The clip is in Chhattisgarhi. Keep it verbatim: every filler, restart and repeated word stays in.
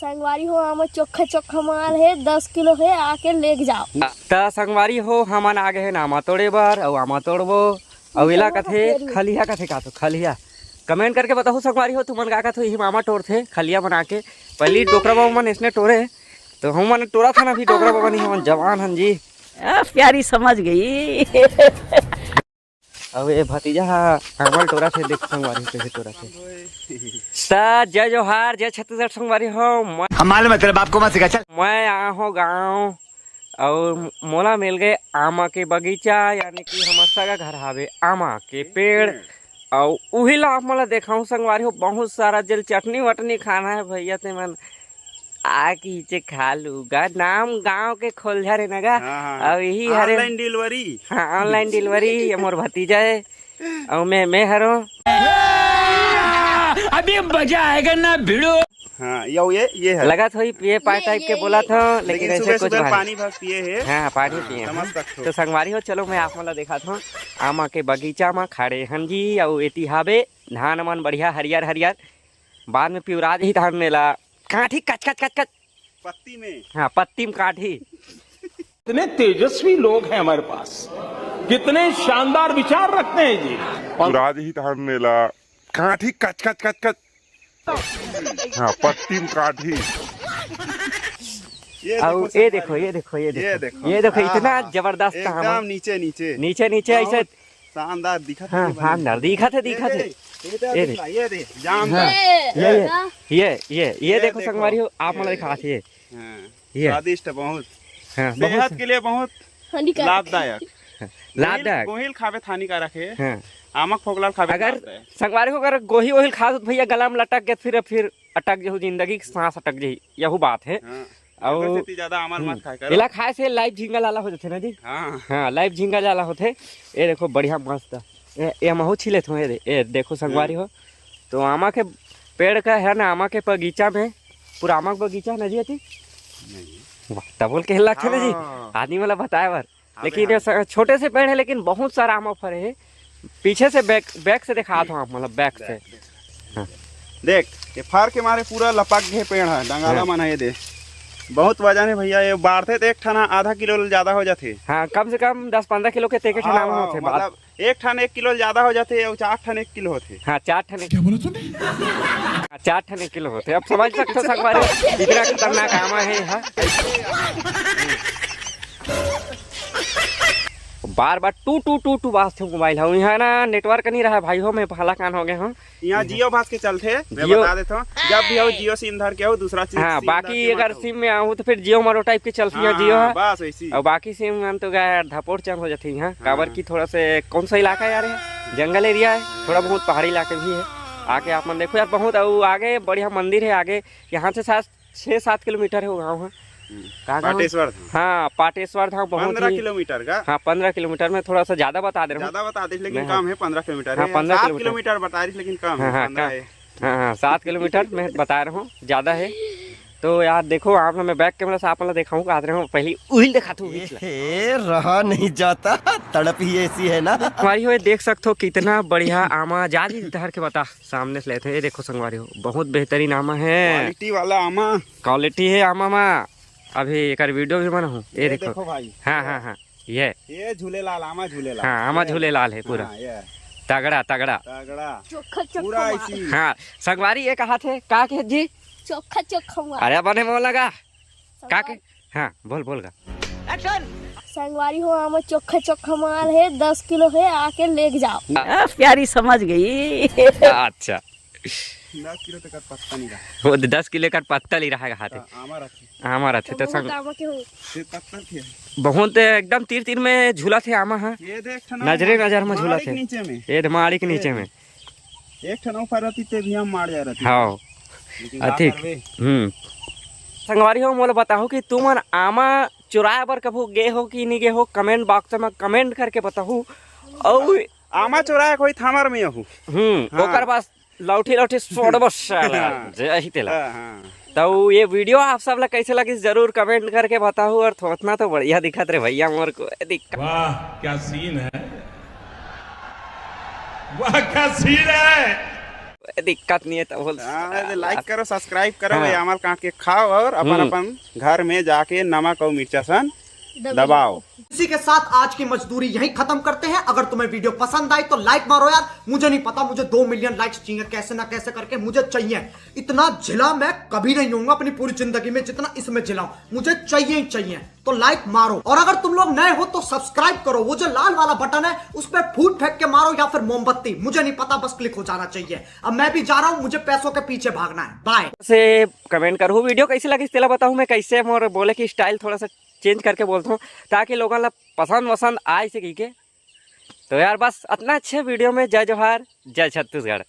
संगवारी हो, आमा चोखा चोखा माल हे, दस किलो हे, आके लेग जाव। त संगवारी हो, हमन आ गे हन आमा तोड़े बर, अउ आमा तोड़बो। अउ एला कथे खलिहा, कथे का तो खलिहा? कमेंट करके बताहू संगवारी हो, तुमन का कथो, इही मामा टोरथे खलिहा बना के। पहिली डोकरा बाबा मन इसने टोरे, तो हमन टोरत हन अभी, डोकरा बाबा नहीं, हमन जवान हन जी। आ, प्यारी समझ गई। अउ ए भतीजा हा हमन टोरथे, देख संगवारी हो, कइसे टोरथे। त जय जोहार, जय छत्तीसगढ़ संगवारी हो। मैं, हम मालूम है, तेरे बाप को मत सिखा, चल। मैं आए हो गाँव, अउ मोला मिल गे आमा के बगीचा, यानी कि हमर सगा घर हावे आमा के पेड़। अउ उही ला आप मन ला देखाऊं संगवारी हो, बहुत सारा जेल चटनी वटनी खाना है भैया, ते मन आ कीचे खा लू गा। नाम गांव के खोलझर है ना गा। हाँ, हाँ। अउ यही हरे ऑनलाइन डिलीवरी। हाँ, ऑनलाइन डिलीवरी। ये मोर भतीजा है। अउ मैं, मैं हरो। अभी मजा आएगा ना भिड़ो। हाँ, यो ये, ये है। लगत होई ये पाए ये, टाइप के ये, बोला ये। था, लेकिन लेकिन ऐसे सुबह कुछ सुबह बात पानी भर पिए है। हाँ, पानी हाँ, पिए हैं। समझ सकते हो। तो संगवारी हो, चलो मैं आप मन ला देखात हूँ। आमा के बगीचा में खड़े हन जी, अउ एती हावे धान मन बढ़िया हरियर हरियर। बाद में पिवरा जही धान मेला। काठी कच कच कच कच। पत्ती में। हाँ, पत्ती में काठी। इतने तेजस्वी लोग हैं हमारे पास, कितने शानदार विचार रखते हैं जी। और राज ही धान नेला, काठी कच कच कच कच। हाँ, पत्ती में काठी। ये अउ देखो ये संगवारी। देखो, ये देखो, ये ये देखो। देखो। ये देखो, हाँ, इतना हाँ। जबरदस्त एकदम आमा। नीचे, नीचे। नीचे, नीचे बहुत ऐसे। शानदार दिखत हाँ, है भाई। शानदार दिखत है, ये दिखत है। दे, ये दे, ये दे। दिखला, ये दे, जाम हाँ, दे। ये, ये, हाँ। ये, ये, ये ये देखो देखो। संगवारी हो, आप मन ये। दिखात हे। हाँ, ये। स्वादिष्ट बहुत। हाँ, सेहत बहुत। के लिए बहुत हानिकारक। लाभदायक। लाभदायक। गोहिल, गोहिल खावे त हानिकारक है। हाँ। आमक फोकला खावे अगर लाभदायक। संगवारी हो, अगर गोही ओहिल खात हो त भैया गला में लटक के फिर, फिर अटक जहू, जिंदगी के सांस अटक जही, यहू बात है। हाँ। अउ एकर सेती ज्यादा आमर हम्म, मत खाए करो। एला खाए से लाइव झिंगा लाला हो जाथे ना जी। हाँ। हाँ, लाइव झिंगा लाला होथे। ये देखो बढ़िया मस्त। ये, ये महू छीले थो, ये दे, ये देखो संगवारी हाँ। हो। तो आमा के पेड़ का है ना, आमा के बगीचा में, पूरा आमा के बगीचा है ना जी, अति? नहीं। वाह, तब बोल के लगथे ना जी, हाँ। आदमी वाला बताए बर। अबे लेकिन हाँ। ये स-, छोटे से पेड़ है, लेकिन बहुत सारा आमा फरे है। पीछे से बैक, बैक से दिखात हूँ आप, मतलब बैक से। Back, back. हाँ। देख, ये फर के मारे पूरा लपक गए पेड़ है, डंगाला हाँ। मन है, ये दे। बहुत वजन है भैया, ये बाढ़ते तो एक ठन आधा किलो ले ज्यादा हो जाथे। हाँ, कम से कम दस पन्द्रह किलो के तेके ठन हाँ, आमा हाँ, होथे, बात मतलब एक ठन एक किलो ले ज्यादा हो जाथे, अउ चार ठन एक किलो होथे। हाँ, चार ठन एक क्या बोला तूने? हाँ, चार ठन एक किलो होथे। अब समझ सकते हो संगवारी, इतना खतरनाक आमा है, हाँ। बार बार टू टू टू टू बाजथे मोबाइल ह। यहाँ ना नेटवर्क नहीं रहा भाई हो, मैं भला कान हो गए हूँ। यहाँ जियो भास के चलथे, मैं जियो। बता देता हूँ। जब भी हो जियो सिम धर के हो, दूसरा चीज हाँ, सिम धर बाकी के अगर मत हो। सिम में आहूँ तो फिर जियो मारो टाइप के चलथे यहाँ हाँ, जियो ह। बस वैसी। अउ बाकी सिम में तो गा यार धपोड़ चम हो जाथे यहाँ, हाँ। काबर की थोड़ा से कौन सा इलाका है यार, ये जंगल एरिया है, थोड़ा बहुत पहाड़ी इलाके भी है। आके आप मन देखो यार, बहुत अउ आगे बढ़िया मंदिर है आगे, यहाँ से शायद छः सात किलोमीटर है वो गाँव है। हम्म। कहाँ गाँव है? पाटेश्वर धाम। हाँ, पाटेश्वर धाम बहुत पन्द्रह ही किलोमीटर का? हाँ, पन्द्रह किलोमीटर में थोड़ा सा ज़्यादा बता दे रहा हूँ। ज़्यादा बता दे, लेकिन मैं, कम है, पन्द्रह किलोमीटर हाँ, है। पन्द्रह सात किलोमीटर। किलोमीटर बता रही, लेकिन कम हाँ, है, हाँ, पन्द्रह कम। है। हाँ, हाँ, सात किलोमीटर मैं बता रहा हूँ, ज़्यादा है। तो यार देखो, आप ना मैं बैक कैमरा से आप ला देखाऊँ, कहा रहे हूँ, पहले उहिल दिखा तू, उहिल ला। ए, रहा नहीं जाता, तड़प ही ऐसी है ना। हमारी हो, देख सकते हो कितना बढ़िया आमा, जा जी धर के बता। सामने से लेते हैं, ये देखो संगवारी हो, बहुत बेहतरीन आमा है। क्वालिटी वाला आमा। क्वालिटी है आमा मा। अभी एकर वीडियो भी बनाहूँ, ये ये देखो। देखो भाई। हाँ, हाँ, हाँ, ये। ये झूलेलाल, आमा झूलेलाल। हाँ, आमा ये। झूलेलाल है पूरा। हाँ, ये। तगड़ा, तगड़ा। तगड़ा। चोखा, चोखा पूरा माल। ऐसी। हाँ, संगवारी ये कहा थे, का के जी? चोखा, चोखा माल। अरे बने मोला गा। का के? संगवारी। हाँ, बोल, बोल गा। संगवारी हो, आमा चोखा, चोखा माल है, दस किलो है, आके लेग जाव। आ, प्यारी समझ गई। अच्छा। दस किलो तक पत्ता नहीं रहा। वो दस किलो का पत्ता नहीं रहा हाथे। हाँ, आमा रखे। आमा रखे तो तो बहुत संग- आमा के हो। ये पत्ता के है? बहुत एकदम तीर तीर में झूला थे आमा, हाँ। ये देख ठन नजरे माड़ी, नजर में झूला माड़ी के थे। नीचे में। ये माड़ी के नीचे में। एक ठन ऊपर रहती ते भी हम मार जा रहती। हाँ। लेकिन का अतिक। करबे? हम्म। संगवारी हो, मोला बताहू कि तुमन आमा चुराए बर कभू गे हो कि नहीं गे हो, कमेंट बॉक्स में कमेंट करके बताहू। अउ आमा चुराए कोई थामर में हो। हम्म, हाँ। ओकर बाद लौठी लौठी सोड़बो साला। हाँ। जय ही तेला। हाँ, हाँ। तो ये वीडियो आप सब ला कैसे लगिस जरूर कमेंट करके बताहू। और थोथना तो बढ़िया दिखत रे भैया मोर को, ए दिख। वाह, क्या सीन है, वाह, क्या सीन है। दिक्कत नहीं है तो बोल। हाँ, लाइक करो, सब्सक्राइब करो, हाँ। ये अमल काट के खाओ और अपन हम्म। अपन घर में जाके नमक और मिर्चा सन दबाओ। इसी के साथ आज की मजदूरी यहीं खत्म करते हैं। अगर तुम्हें वीडियो पसंद आई तो लाइक मारो यार, मुझे नहीं पता, मुझे दो मिलियन लाइक्स चाहिए कैसे ना कैसे करके, मुझे चाहिए। इतना झिला मैं कभी नहीं होऊंगा अपनी पूरी जिंदगी में जितना इसमें झिला हूं, मुझे चाहिए ही चाहिए। तो लाइक मारो, और अगर तुम लोग नए हो तो सब्सक्राइब करो, वो जो लाल वाला बटन है उस पर फूट फेंक के मारो या फिर मोमबत्ती, मुझे नहीं पता, बस क्लिक हो जाना चाहिए। अब मैं भी जा रहा हूँ, मुझे पैसों के पीछे भागना है। बाय। से कमेंट करहू, वीडियो कैसे लगिस तेला बताहू, मैं कैसे मोर बोले के स्टाइल थोड़ा सा चेंज करके बोलता हूँ ताकि लोगों ला पसंद वसंद आए से कही के। तो यार बस अतना अच्छे वीडियो में जय जोहार, जय छत्तीसगढ़।